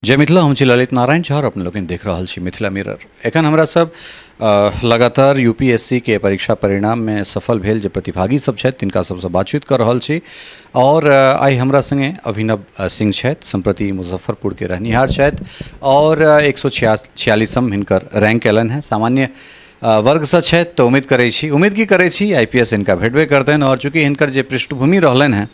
जय मिथिला। हम छी ललित नारायण झा और अपने लोकनि देख रहल छी मिथिला मिरर। एखन हमरा सब लगातार यूपीएससी के परीक्षा परिणाम में सफल भेल जे प्रतिभागी सब छथि, तिनका सबसँ बातचीत कऽ रहल छी और आइ हमरा संगे अभिनव सिंह छथि, सम्प्रति मुजफ्फरपुर के रहनिहार छथि और 146म हिनकर रैंक अयलनि हेँ। सामान्य वर्गसँ छथि तऽ उम्मीद करै छी, उम्मीद की करै छी, आईपीएस हिनका भेटबे करतनि। और चूँकि हिनकर जे पृष्ठभूमि रहलनि हेँ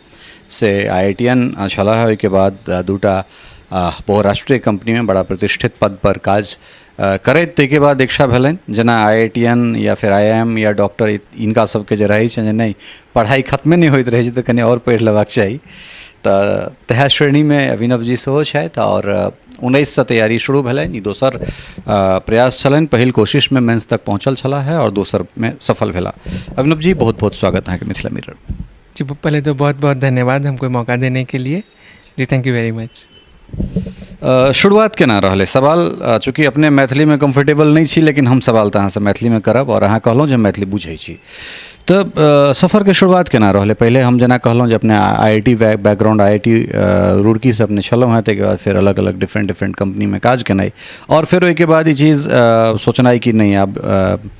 से आईआईटीएन छलाह, ओहिके बाद दूटा बहुराष्ट्रीय कंपनीमे बड़ा प्रतिष्ठित पद पर काज करैत ताहिके बाद इच्छा भेलनि, जेना आईआईटीएन या फेर आईआईएम या डॉक्टर, हिनका सबके जे रहै छनि जे नहि, पढ़ाइ खत्मे नहि होइत रहै छै, तऽ कनि आओर पढ़ि लेबाक चाही, तऽ तएह श्रेणीमे अभिनव जी सेहो छथि। आओर 19सँ तैयारी शुरू भेलनि, ई दोसर प्रयास छलनि। पहिल कोशिशमे मेन्स तक पहुँचल छलाह है आओर दोसरमे सफल भेलाह। अभिनव जी, बहुत बहुत स्वागत अहाँके मिथिला मिरर। जी, पहले तो बहुत बहुत धन्यवाद हमको मौका देने के लिए जी। Thank you very much. शुरुआत केना रहलै? सवाल चूँकि अपने मैथिलीमे कम्फर्टेबल नहि छी, लेकिन हम सवाल तऽ अहाँसँ मैथिलीमे करब आओर अहाँ कहलहुँ जे मैथिली बुझै छी, तऽ सफरके शुरुआत केना रहलै? पहिले हम जेना कहलहुँ जे अपने आईआईटी बैकग्राउंड, आईआईटी रुड़कीसँ अपने छलहुँ हेँ, ताहिके बाद फेर अलग अलग डिफरेंट डिफरेंट कम्पनीमे काज केनाइ आओर फेर ओहिके बाद ई चीज सोचनाइ कि नहि, आब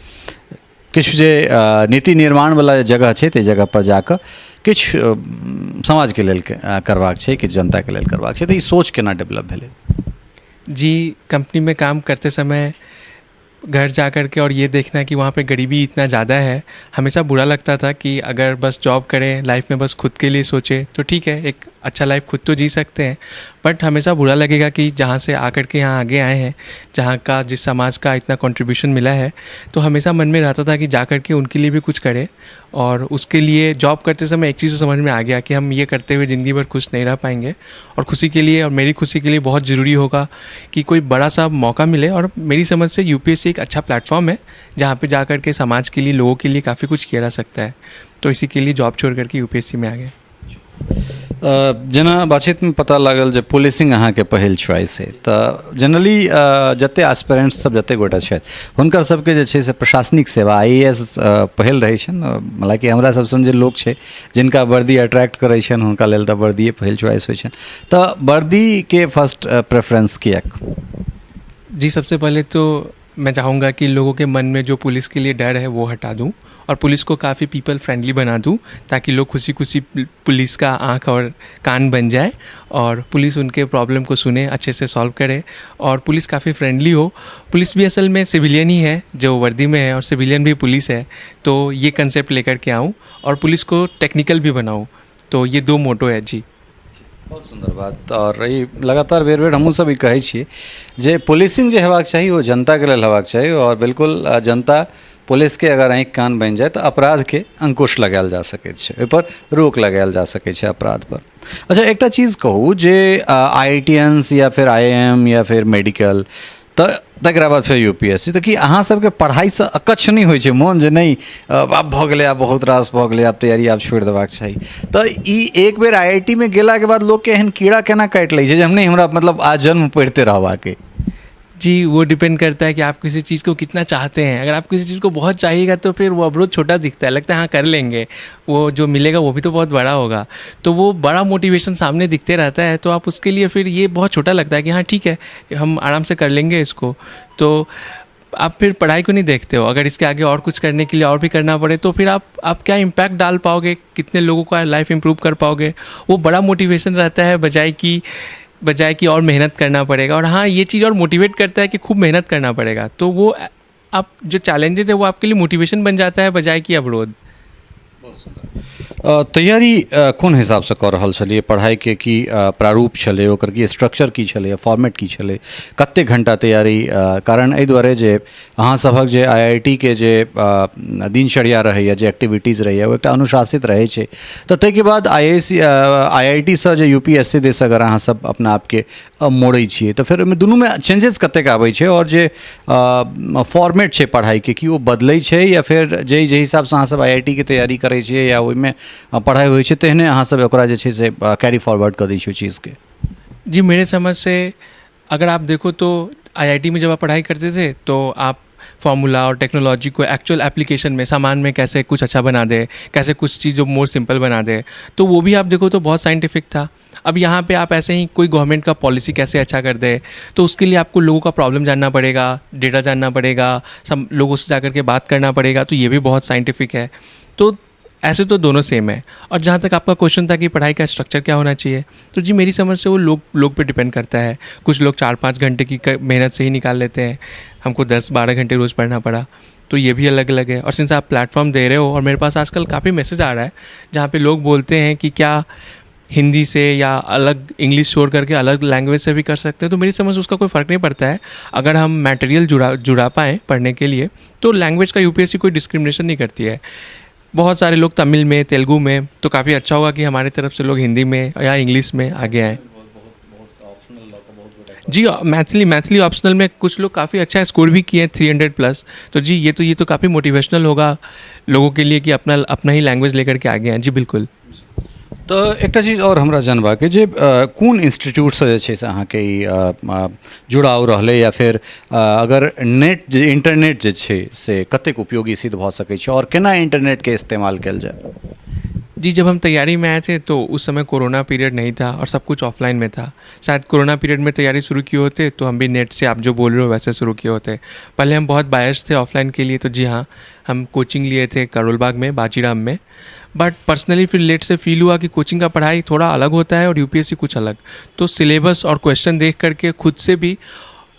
किछु जे नीति निर्माणवला जगह छै, ताहि जगहपर जाकऽ किछु समाजके लेल करबाक छै, किछु जनताके लेल करबाक छै, तऽ ई सोच केना डेवलप भेलै? जी, कंपनी में काम करते समय घर जा कर के और ये देखना कि वहाँ पे गरीबी इतना ज़्यादा है, हमेशा बुरा लगता था कि अगर बस जॉब करें, लाइफ में बस खुद के लिए सोचे तो ठीक है, एक अच्छा लाइफ खुद तो जी सकते हैं, बट हमेशा बुरा लगेगा कि जहाँ से आकर के यहाँ आगे आए हैं, जहाँ का जिस समाज का इतना कंट्रीब्यूशन मिला है, तो हमेशा मन में रहता था कि जा कर के उनके लिए भी कुछ करें। और उसके लिए जॉब करते समय एक चीज़ तो समझ में आ गया कि हम ये करते हुए ज़िंदगी भर खुश नहीं रह पाएंगे और खुशी के लिए और मेरी खुशी के लिए बहुत ज़रूरी होगा कि कोई बड़ा सा मौका मिले और मेरी समझ से यूपीएससी एक अच्छा प्लेटफॉर्म है, जहाँ पे जा कर के समाज के लिए, लोगों के लिए काफ़ी कुछ किया जा सकता है। तो इसी के लिए जॉब छोड़ करके यूपीएससी में आ गए। जेना बातचीतमे पता लागल जे पुलिसिंग अहाँके पहिल चॉइस है, तऽ जनरली जते एस्पिरेंट्स सब, जते गोटा छथि, हुनकर सबके जे छै से प्रशासनिक सेवा, आईएएस पहिल रहै छनि। हालाँकि हमरा सब सन जे लोक छै, जिनका वर्दी अट्रैक्ट करै छनि, हुनका लेल तऽ वर्दिए पहिल चॉइस होइ छनि, तऽ वर्दीके फर्स्ट प्रेफरेंस किएक? जी, सबसे पहले तो मैं चाहूँगा कि लोगों के मन में जो पुलिस के लिए डर है, वो हटा दूँ और पुलिस को काफ़ी पीपल फ्रेंडली बना दूँ, ताकि लोग खुशी खुशी पुलिस का आँख और कान बन जाए और पुलिस उनके प्रॉब्लम को सुने, अच्छे से सॉल्व करे और पुलिस काफ़ी फ्रेंडली हो। पुलिस भी असल में सिविलियन ही है जो वर्दी में है और सिविलियन भी पुलिस है। तो ये कंसेप्ट लेकर के आऊँ और पुलिस को टेक्निकल भी बनाऊँ, तो ये दो मोटो है जी। बहुत सुन्दर बात। आओर ई लगातार बेर बेर हमहूँ सब ई कहै छियै जे पुलिसिंग जे हेबाक चाही, ओ जनताके लेल हेबाक चाही आओर बिल्कुल जनता पुलिसके अगर आँखि कान बनि जाय तऽ अपराधके अंकुश लगायल जा सकैत छै, ओहिपर रोक लगायल जा सकैत छै अपराधपर। अच्छा, एकटा चीज कहू जे आईआईटीएन्स या फेर आईआईएम या फेर मेडिकल, तऽ तकरा बाद फेर यूपीएससी, तऽ की अहाँ सबके पढ़ाइसँ अकच्छ नहि होइ छै मोन जे नहि, आब भऽ गेलै, आब बहुत रास भऽ गेलै, आब तैयारी आब छोड़ि देबाक चाही? तऽ ई एक बेर आईआईटी मे गेलाके बाद लोकके एहन कीड़ा केना काटि लै छै जे हम नहि, हमरा मतलब आजन्म पढ़िते रहबाक अइ? जी, वो डिपेंड करता है कि आप किसी चीज़ को कितना चाहते हैं। अगर आप किसी चीज़ को बहुत चाहिएगा तो फिर वो अवरोध छोटा दिखता है, लगता है हाँ, कर लेंगे, वो जो मिलेगा वो भी तो बहुत बड़ा होगा। तो वो बड़ा मोटिवेशन सामने दिखते रहता है, तो आप उसके लिए फिर ये बहुत छोटा लगता है कि हाँ, ठीक है, हम आराम से कर लेंगे इसको। तो आप फिर पढ़ाई को नहीं देखते हो। अगर इसके आगे और कुछ करने के लिए और भी करना पड़े तो फिर आप क्या इम्पैक्ट डाल पाओगे, कितने लोगों का लाइफ इम्प्रूव कर पाओगे, वो बड़ा मोटिवेशन रहता है, बजाय कि और मेहनत करना पड़ेगा। और हाँ, ये चीज़ और मोटिवेट करता है कि खूब मेहनत करना पड़ेगा, तो वो आप जो चैलेंजेज है, वो आपके लिए मोटिवेशन बन जाता है बजाय कि अवरोध। तैयारी कोन हिसाबसँ कऽ रहल छलियै? पढ़ाइके की प्रारूप छलै ओकर, की स्ट्रक्चर की छलै, फॉर्मेट की छलै, कतेक घंटा तैयारी? कारण एहि दुआरे जे अहाँ सभक जे आईआईटी के जे दिनचर्या रहैए, जे एक्टिविटीज रहैए, ओ एकटा अनुशासित रहै छै, तऽ ताहिके बाद आईआईसी आईआईटीसँ जे यूपीएससी दिस अगर अहाँ सब अपना आपके मोड़ै छियै, तऽ फेर ओहिमे दुनूमे चेंजेस कतेक आबै छै आओर जे फॉर्मेट छै पढ़ाइके, की ओ बदलै छै या फेर जाहि जाहि हिसाबसँ अहाँ सब आईआईटी के तैयारी करै छियै या ओहिमे पढ़ाइ होइ छै, तेहने अहाँ सब ओकरा जे छै से कैरी फॉरवर्ड कऽ दै छियै ओहि चीजके? जी, मेरे समझ से अगर आप देखो तो आईआईटी में जब आप पढ़ाई करते थे तो आप फार्मूला और टेक्नोलॉजी को एक्चुअल एप्लीकेशन में, सामान में कैसे कुछ अच्छा बना दे, कैसे कुछ चीज़ जो मोर सिंपल बना दे, तो वो भी आप देखो तो बहुत साइंटिफिक था। अब यहाँ पे आप ऐसे ही कोई गवर्नमेंट का पॉलिसी कैसे अच्छा कर दे, तो उसके लिए आपको लोगों का प्रॉब्लम जानना पड़ेगा, डेटा जानना पड़ेगा, सब लोगों से जा कर के बात करना पड़ेगा, तो ये भी बहुत साइंटिफिक है। तो ऐसे तो दोनों सेम है। और जहाँ तक आपका क्वेश्चन था कि पढ़ाई का स्ट्रक्चर क्या होना चाहिए, तो जी मेरी समझ से वो लोग लोग पे डिपेंड करता है। कुछ लोग 4-5 घंटे की मेहनत से ही निकाल लेते हैं, हमको 10-12 घंटे रोज़ पढ़ना पड़ा, तो ये भी अलग अलग है। और सिंस आप प्लेटफॉर्म दे रहे हो, और मेरे पास आजकल काफ़ी मैसेज आ रहा है जहाँ पे लोग बोलते हैं कि क्या हिंदी से या अलग इंग्लिश छोड़ करके अलग लैंग्वेज से भी कर सकते हैं, तो मेरी समझ से उसका कोई फ़र्क नहीं पड़ता है। अगर हम मटेरियल जुड़ा जुड़ा पाएँ पढ़ने के लिए, तो लैंग्वेज का यूपीएससी कोई डिस्क्रिमिनेशन नहीं करती है। बहुत सारे लोग तमिल में, तेलुगु में, तो काफ़ी अच्छा होगा कि हमारे तरफ से लोग हिंदी में या इंग्लिश में आगे आएँ। जी मैथिली मैथिली ऑप्शनल में कुछ लोग काफ़ी अच्छा स्कोर भी किए हैं, 300+। तो जी ये तो काफ़ी मोटिवेशनल होगा लोगों के लिए कि अपना अपना ही लैंग्वेज लेकर के आगे आएँ। जी बिल्कुल। तऽ एकटा चीज आओर हमरा जानबाक अइ जे कोन इंस्टीट्यूटसँ जे छै से अहाँके ई जुड़ाव रहलै, या फेर अगर नेट जे इंटरनेट जे छै से कतेक उपयोगी सिद्ध भऽ सकै छै आओर केना इंटरनेटके इस्तेमाल कयल जाय? जी, जब हम तैयारी में आए थे तो उस समय कोरोना पीरियड नहीं था और सब कुछ ऑफलाइन में था। शायद कोरोना पीरियड में तैयारी शुरू किए होते तो हम भी नेट से, आप जो बोल रहे हो वैसे शुरू किए होते। पहले हम बहुत बायस थे ऑफलाइन के लिए, तो जी हाँ, हम कोचिंग लिए थे करोल बाग में, बाजीराम में। बट पर्सनली फिर लेट से फील हुआ कि कोचिंग का पढ़ाई थोड़ा अलग होता है और यूपीएससी कुछ अलग। तो सिलेबस और क्वेश्चन देख करके खुद से भी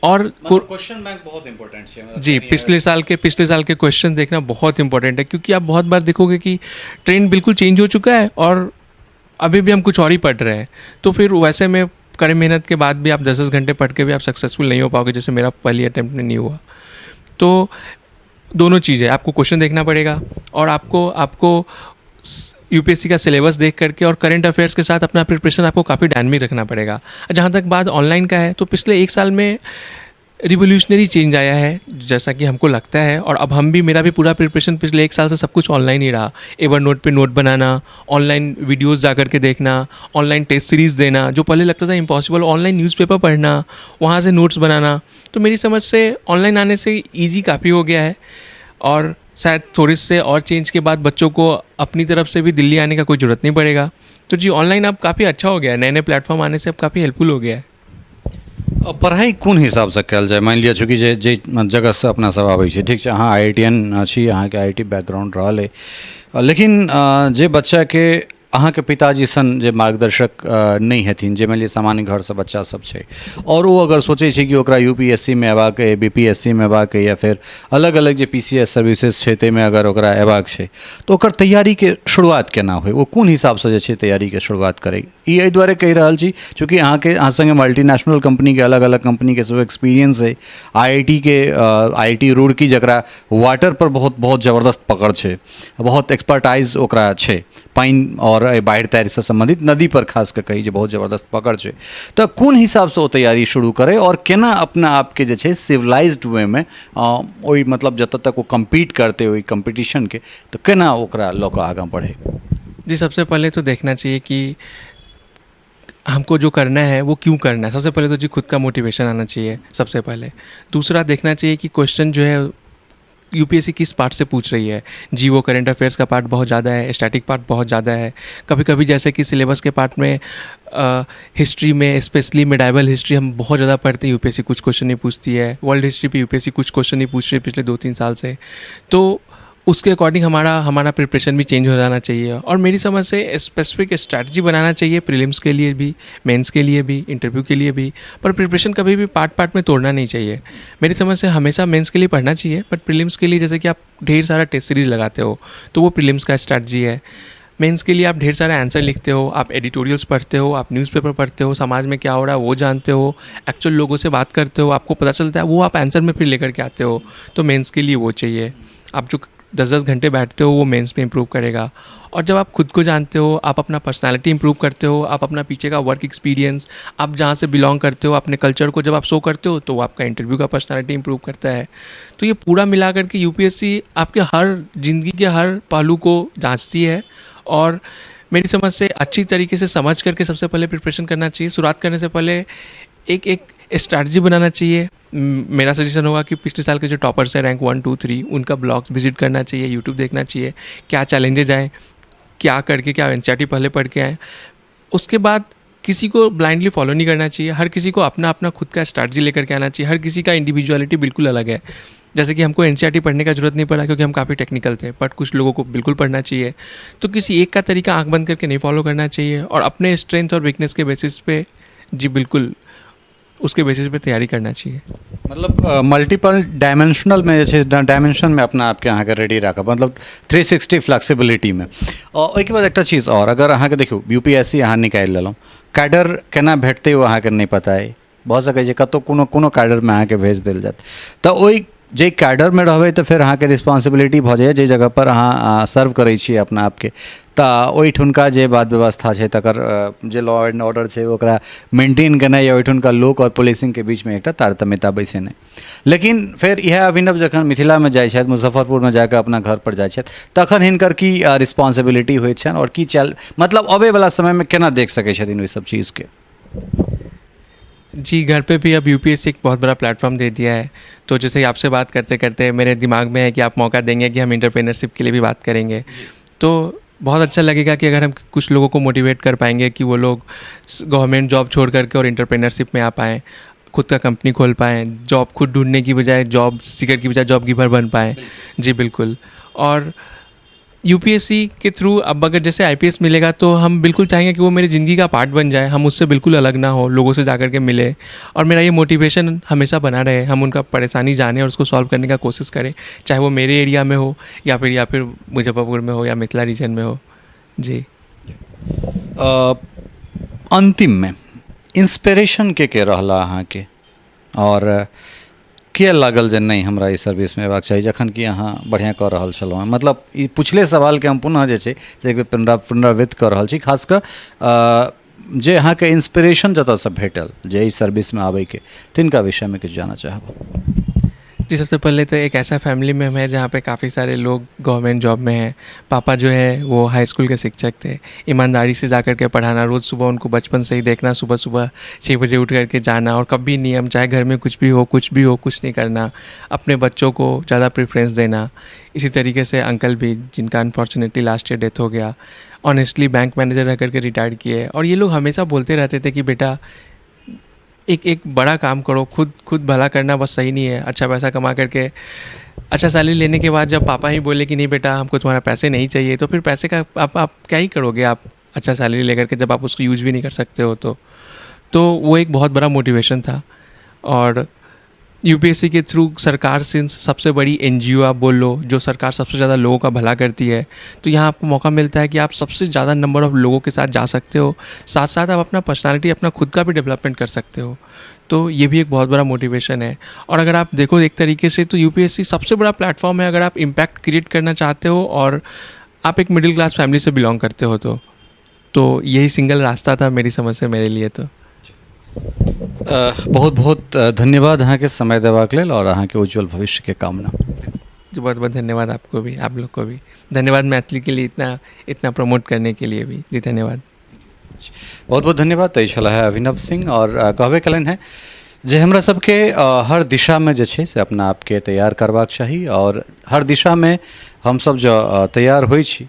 और क्वेश्चन बैंक बहुत इम्पोर्टेंट छै। जी, पिछले साल के क्वेश्चन देखना बहुत इंपॉर्टेंट है, क्योंकि आप बहुत बार देखोगे कि ट्रेंड बिल्कुल चेंज हो चुका है और अभी भी हम कुछ और ही पढ़ रहे हैं। तो फिर वैसे में कड़े मेहनत के बाद भी, आप 10-10 घंटे पढ़ के भी आप सक्सेसफुल नहीं हो पाओगे, जैसे मेरा पहली अटैम्प्ट में नहीं हुआ। तो दोनों चीज़ें, आपको क्वेश्चन देखना पड़ेगा और आपको आपको यूपीएससी का सिलेबस देख करके और करंट अफेयर्स के साथ अपना प्रिपरेशन आपको काफ़ी डायनमिक रखना पड़ेगा। जहाँ तक बात ऑनलाइन का है, तो पिछले एक साल में रिवोल्यूशनरी चेंज आया है, जैसा कि हमको लगता है। और अब हम भी, मेरा भी पूरा प्रिपरेशन पिछले एक साल से सब कुछ ऑनलाइन ही रहा। एवर नोट पे नोट बनाना, ऑनलाइन वीडियोस जा कर के देखना, ऑनलाइन टेस्ट सीरीज़ देना, जो पहले लगता था इम्पॉसिबल, ऑनलाइन न्यूज़पेपर पढ़ना, वहाँ से नोट्स बनाना। तो मेरी समझ से ऑनलाइन आने से ईजी काफ़ी हो गया है और शायद थोड़े से और चेंज के बाद बच्चों को अपनी तरफ से भी दिल्ली आने का कोई ज़रूरत नहीं पड़ेगा। तो जी, ऑनलाइन अब काफ़ी अच्छा हो गया है। नए नए प्लेटफॉर्म आने से अब काफ़ी हेल्पफुल हो गया है। पढ़ाइ कोन हिसाबसँ कयल जाय? मानि लिअ, चूँकि जे जे जगहसँ अपना सब आबै छै, ठीक छै, अहाँ आईआईटीएन छी, अहाँके आईआईटी बैकग्राउंड रहल अइ, लेकिन जे बच्चाके अहाँके पिताजी सन जे मार्गदर्शक नहि हेथिन, जे मानि लिअ सामान्य घरसँ बच्चा सब छै आओर ओ अगर सोचै छै कि ओकरा यूपीएससीमे अयबाक अइ, बीपीएससीमे अयबाक अइ या फेर अलग अलग जे पीसीएस सर्विसेज छै ताहिमे अगर ओकरा अयबाक छै, तऽ ओकर तैयारीके शुरुआत केना होइ? ओ कोन हिसाबसँ जे छै तैयारीके शुरुआत करै? ई एहि दुआरे कहि रहल छी चूँकि अहाँके अहाँ सङ्गे मल्टीनेशनल कम्पनीके, अलग अलग कम्पनीके सेहो एक्सपीरियंस अइ, आईआईटीके, आईआईटी रुड़की, जकरा वाटर पर बहुत बहुत जबरदस्त पकड़ छै, बहुत एक्सपर्टाइज ओकरा छै, पानि आओर एहि बाढ़ि ताढ़िसँ सम्बन्धित, नदी पर खास कऽ कही जे बहुत जबरदस्त पकड़ छै, तऽ कोन हिसाबसँ ओ तैयारी शुरू करै आओर केना अपना आपके जे छै सिविलाइज्ड वेमे ओहि मतलब जतऽ तक ओ कम्पीट करतै ओहि कम्पीटिशनके, तऽ केना ओकरा लऽ कऽ आगाँ बढ़ै? जी, सबसे पहले तो देखना चाहिए कि हमको जो करना है वो क्यों करना है। सबसे पहले तो जी खुद का मोटिवेशन आना चाहिए सबसे पहले। दूसरा, देखना चाहिए कि क्वेश्चन जो है यूपीएससी किस पार्ट से पूछ रही है। जी, वो करंट अफेयर्स का पार्ट बहुत ज़्यादा है, स्टैटिक पार्ट बहुत ज़्यादा है। कभी कभी जैसे कि सिलेबस के पार्ट में, हिस्ट्री में, स्पेशली मिडाइवल हिस्ट्री हम बहुत ज़्यादा पढ़ते हैं, यूपीएससी कुछ क्वेश्चन नहीं पूछती है। वर्ल्ड हिस्ट्री पे यूपीएससी कुछ क्वेश्चन नहीं पूछ रही पिछले 2-3 साल से। तो उसके अकॉर्डिंग हमारा हमारा प्रिपरेशन भी चेंज हो जाना चाहिए और मेरी समझ से स्पेसिफिक स्ट्रैटेजी बनाना चाहिए, प्रीलिम्स के लिए भी, मेंस के लिए भी, इंटरव्यू के लिए भी। पर प्रिपरेशन कभी भी पार्ट पार्ट में तोड़ना नहीं चाहिए। मेरी समझ से हमेशा मेंस के लिए पढ़ना चाहिए, बट प्रीलिम्स के लिए जैसे कि आप ढेर सारा टेस्ट सीरीज लगाते हो, तो वो प्रीलिम्स का स्ट्रैटेजी है। मेंस के लिए आप ढेर सारे आंसर लिखते हो, आप एडिटोरियल्स पढ़ते हो, आप न्यूज़पेपर पढ़ते हो, समाज में क्या हो रहा है वो जानते हो, एक्चुअल लोगों से बात करते हो, आपको पता चलता है, वो आप आंसर में फिर लेकर के आते हो। तो मेंस के लिए वो चाहिए। आप जो 10-10 घंटे बैठते हो, वो मेंस में इम्प्रूव करेगा। और जब आप खुद को जानते हो, आप अपना पर्सनालिटी इंप्रूव करते हो, आप अपना पीछे का वर्क एक्सपीरियंस, आप जहाँ से बिलोंग करते हो, अपने कल्चर को जब आप शो करते हो, तो वो आपका इंटरव्यू का पर्सनालिटी इंप्रूव करता है। तो ये पूरा मिला करके यूपीएससी आपके हर ज़िंदगी के हर पहलू को जांचती है और मेरी समझ से अच्छी तरीके से समझ करके सबसे पहले प्रिपरेशन करना चाहिए। शुरुआत करने से पहले एक एक स्ट्रैटेजी बनाना चाहिए। मेरा सजेशन होगा कि पिछले साल के जो टॉपर्स हैं रैंक 1, 2, 3, उनका ब्लॉग्स विजिट करना चाहिए, यूट्यूब देखना चाहिए, क्या चैलेंजेज आए, क्या करके, क्या एनसीईआरटी पहले पढ़ के आए। उसके बाद किसी को ब्लाइंडली फॉलो नहीं करना चाहिए, हर किसी को अपना अपना खुद का स्ट्रैटेजी लेकर के आना चाहिए। हर किसी का इंडिविजुअलिटी बिल्कुल अलग है। जैसे कि हमको एनसीईआरटी पढ़ने का जरूरत नहीं पड़ा क्योंकि हम काफ़ी टेक्निकल थे, बट कुछ लोगों को बिल्कुल पढ़ना चाहिए। तो किसी एक का तरीका आंख बंद करके नहीं फॉलो करना चाहिए और अपने स्ट्रेंथ और वीकनेस के बेसिस पे, जी बिल्कुल, उसके बेसिस पे तैयारी करना चाहिए। मतलब मल्टीपल डायमेंशनल में जे छै, डायमेंशनमे अपना आपके अहाँके रेडी राखब, मतलब 360 फ्लेक्सिबिलिटीमे। आओर ओहिके बाद एकटा चीज आओर, अगर अहाँके देखियौ, यूपीएससी अहाँ निकालि लेलहुँ, कैडर केना भेटतै ओ अहाँके नहि पता अइ। भऽ सकै छै कतहु कोनो कोनो कैडरमे अहाँके भेज देल जायत, तऽ ओहि जे कैडरमे रहबै तऽ फेर अहाँके रिस्पॉन्सिबिलिटी भऽ जाइए, जाहि जगहपर अहाँ सर्व करै छियै अपना आपके, तऽ ओहिठुनका जे बात व्यवस्था छै, तकर जे लॉ एंड ऑर्डर छै, ओकरा मेंटेन केनाइ या ओहिठुनका लोक आओर पुलिसिंगके बीचमे एकटा तारतम्यता बैसेनाइ। लेकिन फेर इएह अभिनव जखन मिथिलामे जाइ छथि, मुजफ्फरपुरमे जाकऽ अपना घरपर जाइ छथि, तखन हिनकर की रिस्पॉन्सिबिलिटी होइ छनि आओर की चल मतलब अबैवला समयमे केना देख सकै छथिन ओहि सब चीजके? जी, घर पे भी अब यूपीएससी एक बहुत बड़ा प्लेटफॉर्म दे दिया है। तो जैसे आपसे बात करते करते मेरे दिमाग में है कि आप मौका देंगे कि हम इंटरप्रेनरशिप के लिए भी बात करेंगे, तो बहुत अच्छा लगेगा कि अगर हम कुछ लोगों को मोटिवेट कर पाएंगे कि वो लोग गवर्नमेंट जॉब छोड़ करके और इंटरप्रेनरशिप में आ पाएँ, खुद का कंपनी खोल पाएँ, जॉब खुद ढूंढने की बजाय, जॉब सीकर की बजाय जॉब गिवर बन पाएँ। जी बिल्कुल। और यूपीएससी के थ्रू अब अगर जैसे आईपीएस मिलेगा तो हम बिल्कुल चाहेंगे कि वो मेरी ज़िंदगी का पार्ट बन जाए, हम उससे बिल्कुल अलग ना हो, लोगों से जा कर के मिले और मेरा ये मोटिवेशन हमेशा बना रहे, हम उनका परेशानी जाने और उसको सॉल्व करने का कोशिश करें, चाहे वो मेरे एरिया में हो या फिर मुजफ्फरपुर में हो या मिथिला रीजन में हो। जी। अन्तिममे इंस्पिरेशन के रहला अहाँके आओर किया लागल जे नहि, हमरा ई सर्विसमे अयबाक चाही, जखन कि अहाँ बढ़िआँ कऽ रहल छलहुँ हेँ? मतलब ई पुछले सवालके हम पुनः जे छै से एक बेर पुनरावृत्त कऽ रहल छी। खास कऽ जे अहाँके इंस्पिरेशन जतऽसँ भेटल जे ई सर्विसमे आबैके, तिनका विषयमे किछु जानऽ चाहब। जी, सबसे पहले तो एक ऐसा फैमिली में हम हैं जहाँ पे काफ़ी सारे लोग गवर्नमेंट जॉब में हैं। पापा जो है वो हाई स्कूल के शिक्षक थे। ईमानदारी से जा कर के पढ़ाना, रोज़ सुबह उनको बचपन से ही देखना, सुबह सुबह 6 बजे उठ करके जाना और कभी नियम, चाहे घर में कुछ भी हो, कुछ भी हो, कुछ नहीं करना, अपने बच्चों को ज़्यादा प्रेफरेंस देना। इसी तरीके से अंकल भी, जिनका अनफॉर्चुनेटली लास्ट ईयर डेथ हो गया, ऑनेस्टली बैंक मैनेजर रह करके रिटायर्ड किए और ये लोग हमेशा बोलते रहते थे कि बेटा, एक एक बड़ा काम करो, खुद खुद भला करना बस सही नहीं है। अच्छा पैसा कमा करके, अच्छा सैलरी लेने के बाद जब पापा ही बोले कि नहीं बेटा, हमको तुम्हारा पैसे नहीं चाहिए, तो फिर पैसे का आप क्या ही करोगे? आप अच्छा सैलरी लेकर के जब आप उसको यूज़ भी नहीं कर सकते हो, तो वो एक बहुत बड़ा मोटिवेशन था। और यूपीएससी के थ्रू सरकार सिंस सबसे बड़ी एनजीओ आप बोल लो, जो सरकार सबसे ज़्यादा लोगों का भला करती है, तो यहाँ आपको मौका मिलता है कि आप सबसे ज़्यादा नंबर ऑफ लोगों के साथ जा सकते हो, साथ साथ आप अपना पर्सनालिटी, अपना खुद का भी डेवलपमेंट कर सकते हो। तो ये भी एक बहुत बड़ा मोटिवेशन है। और अगर आप देखो एक तरीके से तो यूपीएससी सबसे बड़ा प्लेटफॉर्म है, अगर आप इम्पैक्ट क्रिएट करना चाहते हो और आप एक मिडिल क्लास फैमिली से बिलोंग करते हो, तो यही सिंगल रास्ता था मेरी समझ से, मेरे लिए तो। बहुत बहुत धन्यवाद अहाँके समय देबाक लेल आओर अहाँके उज्जवल भविष्यके कामना। जी, बहुत बहुत धन्यवाद आपको भी, आप लोग को भी धन्यवाद, मैथिली के लिए इतना इतना प्रमोट करने के लिए भी। जी, धन्यवाद। बहुत बहुत धन्यवाद। तऽ ई छलाह है अभिनव सिंह आओर कहबे कयलनि हेँ जे हमरा सबके हर दिशामे जे छै से अपना आपके तैयार करबाक चाही आओर हर दिशामे हमसब जँ तैयार होइ छी।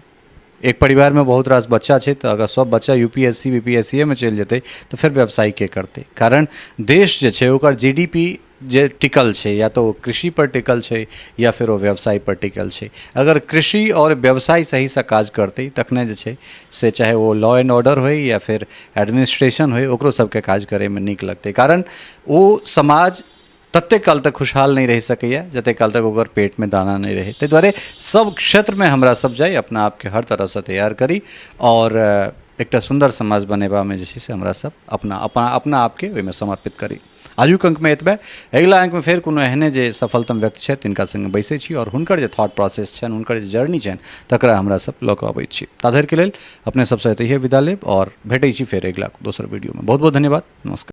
एक परिवारमे बहुत रास बच्चा छै, तऽ अगर सब बच्चा यूपीएससी बीपीएससीएमे चलि जेतै तऽ फेर व्यवसाय के करतै? कारण देश जे छै ओकर जीडीपी जे टिकल छै, या तऽ ओ कृषिपर टिकल छै या फेर ओ व्यवसायपर टिकल छै। अगर कृषि आओर व्यवसाय सहीसँ काज करतै, तखने जे छै से चाहे ओ लॉ एंड ऑर्डर होइ या फेर एडमिनिस्ट्रेशन होइ, ओकरो सबके काज करैमे नीक लगतै। कारण ओ समाज ततेक काल तक खुशहाल नहि रहि सकैए जतेक काल तक ओकर पेटमे दाना नहि रहै। ताहि दुआरे सब क्षेत्रमे हमरा सब जाइ, अपना आपके हर तरहसँ तैयार करी आओर एकटा सुन्दर समाज बनेबामे जे छै से हमरा सब अपना अपना अपना आपके ओहिमे समर्पित करी। आजुक अङ्कमे एतबे। अगिला अङ्कमे फेर कोनो एहने जे सफलतम व्यक्ति छथि, तिनका सङ्गे बैसै छी आओर हुनकर जे थॉट प्रोसेस छनि, हुनकर जे जर्नी छनि, तकरा हमरा सब लऽ कऽ अबै छी। ता धरिके लेल अपने सबसँ एतहिए विदा लेब आओर भेटै छी फेर अगिला दोसर वीडियोमे। बहुत बहुत धन्यवाद, नमस्कार।